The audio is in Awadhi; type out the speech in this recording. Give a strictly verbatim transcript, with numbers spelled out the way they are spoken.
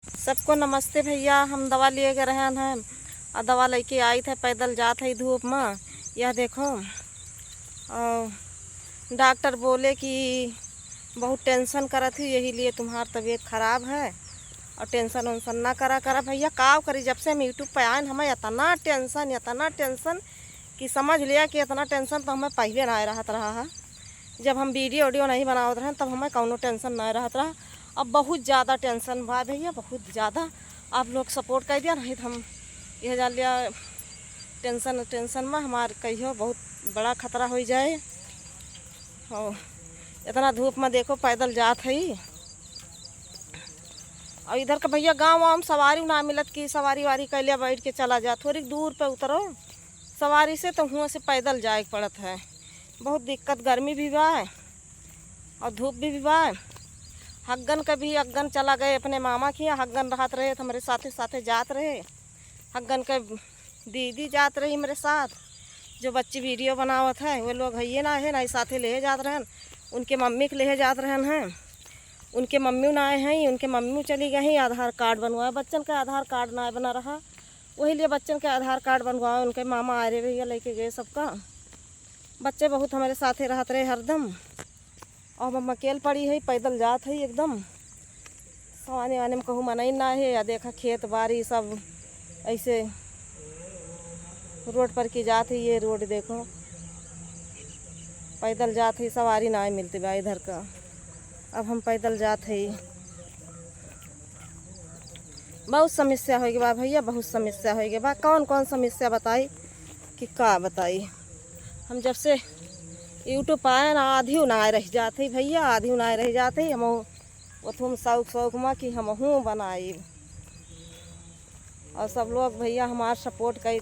सबको नमस्ते भैया। हम दवा लिए गए रहन हैं और दवा लेके आई थे, पैदल जात है धूप में। यह देखो, और डॉक्टर बोले कि बहुत टेंशन करत ही, यही लिए तुम्हार तबीयत खराब है और टेंशन वेंशन ना करा करा। भैया का करी, जब से हम YouTube पे आए न, हमें इतना टेंशन, इतना टेंशन कि समझ लिया कि इतना टेंशन तो हमें पहले ना रहत रहा है। जब हम वीडियो वीडियो नहीं बनावत रहन तब हमें कौनो टेंशन ना रहत रहा। अब बहुत ज़्यादा टेंशन बा भैया, बहुत ज़्यादा। आप लोग सपोर्ट कर दिया, नहीं तो हम यह जान लिया टेंशन टेंशन में हमार कहियो बहुत बड़ा खतरा हो जाए। और इतना धूप में देखो पैदल जात है। और इधर का भैया गाँव वाँव में सवारी ना मिलत कि सवारी वारी कैले बैठ के चला जा, थोड़ी दूर पे उतरो, सवारी से तो हुआं से पैदल जाए के पड़त है। बहुत दिक्कत, गर्मी भी बा और धूप भी, भी बा। हग्गन के भी, हग्गन चला गए अपने मामा के यहाँ, हग्गन रहत रहे तो हमरे साथे साथे जात रहे। हग्गन के दीदी जात रही हमरे साथ, जो बच्ची वीडियो बनावत है, वो लोग हइये ना है, ना ही साथे ले जात रहन। उनके मम्मी के ले जात रहन हैं, उनके मम्मी ना आए हैं, उनके मम्मी चली गई, आधार कार्ड बनवाए, बच्चन का आधार कार्ड ना बना रहा, वही लिए बच्चन के आधार कार्ड बनवाए, उनके मामा आ रहे भैया लेके गए सबका। बच्चे बहुत हमारे साथे रहत रहे हरदम। अब हम अकेल पड़ी है, पैदल जात है एकदम। सवाने वाने में कहूँ मनई ना है, या देखा खेत बारी सब ऐसे रोड पर की जात है। ये रोड देखो, पैदल जात है, सवारी ना मिलती बा इधर का। अब हम पैदल जात है। बहुत समस्या होइगे बा भैया, बहुत समस्या होइगे बा। कौन कौन समस्या बताई कि का बताई। हम जब से YouTube आए ना, आधी ना रह जात है भैया, आधी ना रह जात है। हम ओथुम शौक शौक मा कि हमहूँ बनाई। और सब लोग भैया हमार सपोर्ट कर